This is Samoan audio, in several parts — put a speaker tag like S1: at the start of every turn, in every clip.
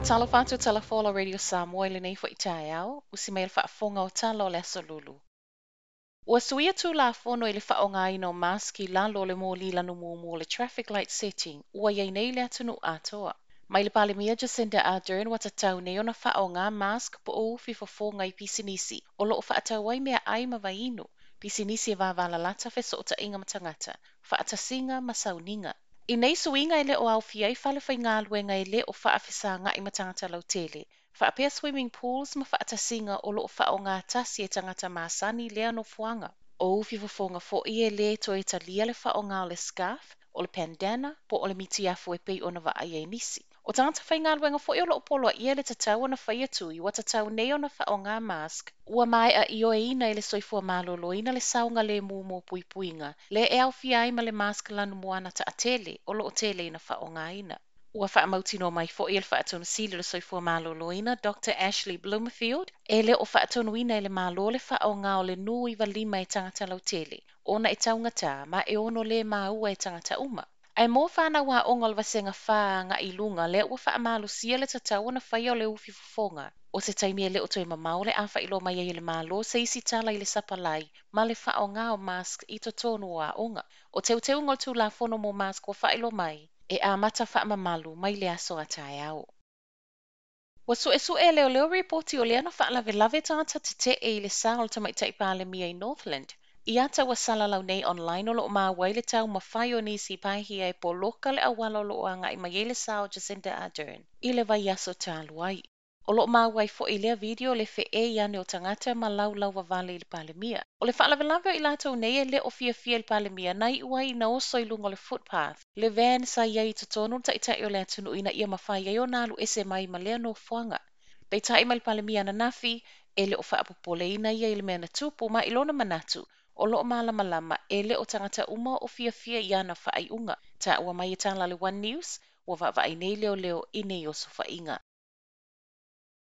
S1: Talofa atu tala fola Radio Samoa i lenei foi taeao, usi mai le faafofoga o tala o le Aso Lulu. Ua suia Tulafono i le faaaogaina o mask i lalo o le moli lanu mumu o le traffic light setting ua i ai nei le atunuu atoa. Mai le Palemia Jacinda Ardern ua tatau nei ona faaaoga mask po o ufi fofoga i pisinisi o lo o faatau ai meaai ma vaiinu, pisinisi e vavalalata fesootaiga ma tagata, faatasiga ma sauniga. I nei suiga e le o aofia ai fale faigaluega e le o faafesaga'i ma tagata lautele, faapea swimming pools ma faatasiga o lo o faaaoga tasi e tagata masani lea nofoaga. O ufi fofoga foi e le toe talia le faaaoga o le scarf, o le bandana po o le mitiafu e pei ona vaaia i nisi. O tagata faigaluega foi o lo o poloaia le tatau ona faia tui ua tatau nei ona faaaoga mask. Ua maea ioeina e le Soifua Maloloina le saogalemu mo puipuiga, lea e aofia ai ma le mask lanu moana taatele o lo o tele ina faaaogaina. Ua faamautinoa mai foi e le Faatonusili o le Soifua Maloloina Doctor Ashley Bloomfield, e le o faatonuina e le Malo le faaaoga o le 95 e tagata lautele, ona e taugata ma e ono le maua e tagata uma. Ae mo fanau aoga o le vasega 4 agai i luga lea ua faamalosia le tatau ona faia o le ufi fofoga. O se taimi e le o toe mamao le a faailoa mai ai e le Malo se isi tala i le sapalai ma le faaaoga o mask i totonu o aoga. O teuteuga o le Tulafono mo mask ua faailoa mai, e amata faamamalu mai le aso a taeao. Ua suesue e leoleo ripoti o lea na faalavelave tagata tetee i le sa o le tamaitai Palemia i Northland. I ata ua salalau nei online o lo o maua ai le taumafai o nisi paihia e poloka le auala o lo o agai mai ai le sa o Jacinda Ardern i le vaiaso talu ai. O lo o maua ai foi i lea video le feei ane o tagata ma laulauvavale i le Palemia. O le faalavelave o i latou nei e le o fiafia i le Palemia na iu ai ina oso i luga o le footpath, le van sa i ai i totonu le taitai o le atunuu ina ia mafai ai ona alu ese mai ma lea nofoaga. Peitai mai le Palemia ananafi, e le o faapopoleina ia i le mea na tupu ma i lona manatu, o lo o malamalama e le o tagata uma o fiafia i ana faaiuga. Taua mai e tala a le One News, ua vaavaai nei leoleo i nei osofaiga.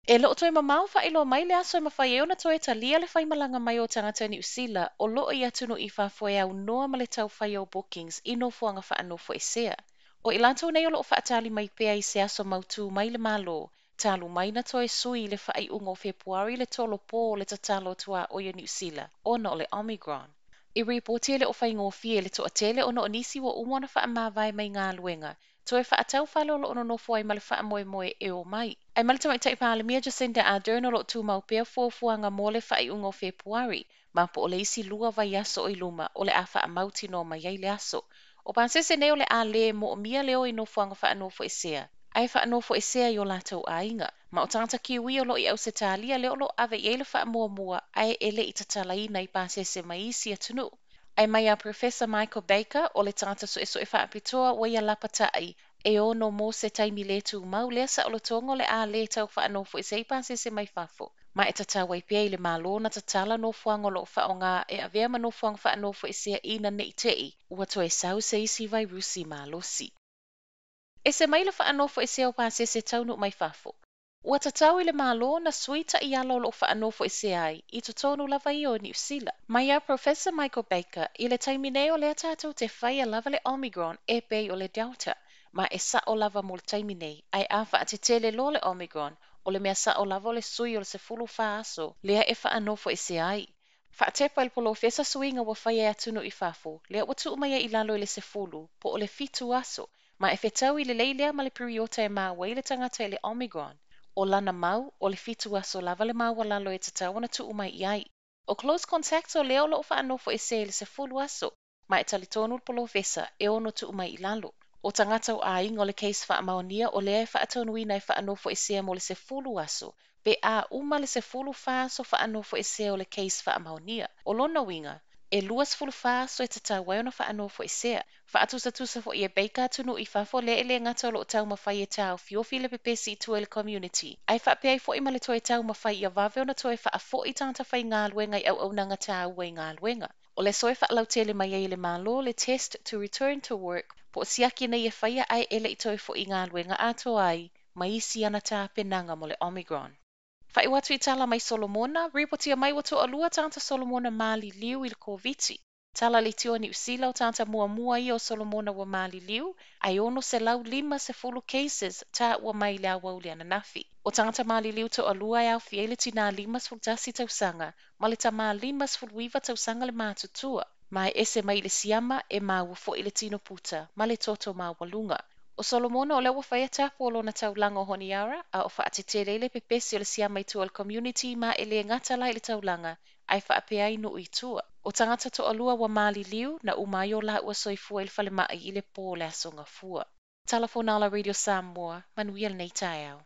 S1: E le o toe mamao faailoa mai le aso e mafai ai ona toe talia le faimalaga mai o tagata Niu Sila o lo o i atunuu i fafo e aunoa ma le taufai o bookings i nofoaga faanofoesea. O i latou nei o lo o faatali mai pea i se aso mautū mai le Malo, talu mai na toe sui i le faaiuga o Fepuari le tolopo o le tatalo tuaoi o Niu Sila ona o le Omicron. I ripoti e le o faigofie le toatele ona o nisi ua uma ona faamavae mai galuega, toe faatau fale o lo o nonofo ai ma le faamoemoe e omai. Ae mai le tamaitai Palemia Jacinda Ardern o lo o tumau pea fuafuaga mo le faaiuga o Fepuari, ma po o le isi 2 vaiaso o i luma o le a faamautinoa mai ai le aso. O pasese nei o le a le moomia le o i nofoaga faanofoesea, ae faanofoesea i o latou aiga. Ma o tagata Kiwi o lo o i Ausetalia lea o lo o ave i ai le faamuamua ae e le i tatalaina i pasese mai isi atunuu. Ae mai a Professor Michael Baker o le tagata suesue faapitoa ua ia lapatai e ono mo se taimi le tumau lea saolotoga o le a le tau faanofoesea i pasese mai fafo. Ma e tatau ai pea i le Malo na tatala nofoaga o lo o faaaoga e avea ma nofoaga faanofoesea ina nei tei ua toe sau se isi vairusi malosi. E se mai le faanofoesea o pasese taunuu mai fafo. Ua tatau i le Malo na sui taiala o lo o faanofoesea ai i totonu lava ia o Niu Sila. Mai a Professor Michael Baker i le taimi nei o lea tatou te faia lava le Omicron e pei o le Delta, ma e sao lava mo le taimi nei, ae a faatetele loa le Omicron, o le mea sao lava o le sui o le 14 aso lea e faanofoesea ai. Faatepa i le polofesa suiga ua faia e atunuu i fafo, lea ua tuu mai ai i lalo i le 10, po o le 7 aso, ma e fetau i lelei lea ma le piriota e maua ai le tagata i le Omicron. O lana mau, o le 7 aso lava le maualalo e tatau ona tuu mai i ai. O close contacts o lea o lo o faanofoesea i le 10 aso, ma e talitonu le polofesa e ono tuu mai i lalo. O tagata o aiga o le case faamaonia o lea e faatonuina e faanofoesea mo le 10 aso, pe a uma le 14 aso faanofoesea o le case faamaonia. O lona uiga, e 24 aso e tatau ai ona faanofoesea. Faatusatusa foi e Baker atunuu i fafo lea e le gata o lo o taumafai e taofiofi le pepesi i tua i le community. Ae faapea ai foi ma le toe taumafai ia vave ona toe faafoi tagata faigaluega i auaunaga tāua i galuega. O le aso e faalautele mai ai e le Malo le test to return to work po o siaki nei e faia ae e le i toe foi i galuega atoa ai ma isi ana tapenaga mo le Omicron. Faaiu atu i tala mai Solomona, ripotia mai ua toalua tagata Solomona maliliu i le Koviti. Tala le Aitio a Niu Sila o tagata muamua ia o Solomona ua maliliu, ae 650 cases taua mai i le aoauli ananafi. O tagata maliliu toalua e aofia ai le tinā 51 tausaga ma le tamā 59 tausaga le matutua, ma e ese mai i le siama e maua foi le tino puta ma le toto maualuga. O Solomona o lea ua faia tapu o lona taulaga o Honiara, a o faatetele ai le pepesi o le siama i tua o le community ma e le gata la i le taulaga, ae faapea ai nuu i tua. O tagata toalua ua maliliu na uma ai o laua soifua i le falemai i le pō o le Aso Gafua. Tala Fonala Radio Samoa, manuia lenei taeao.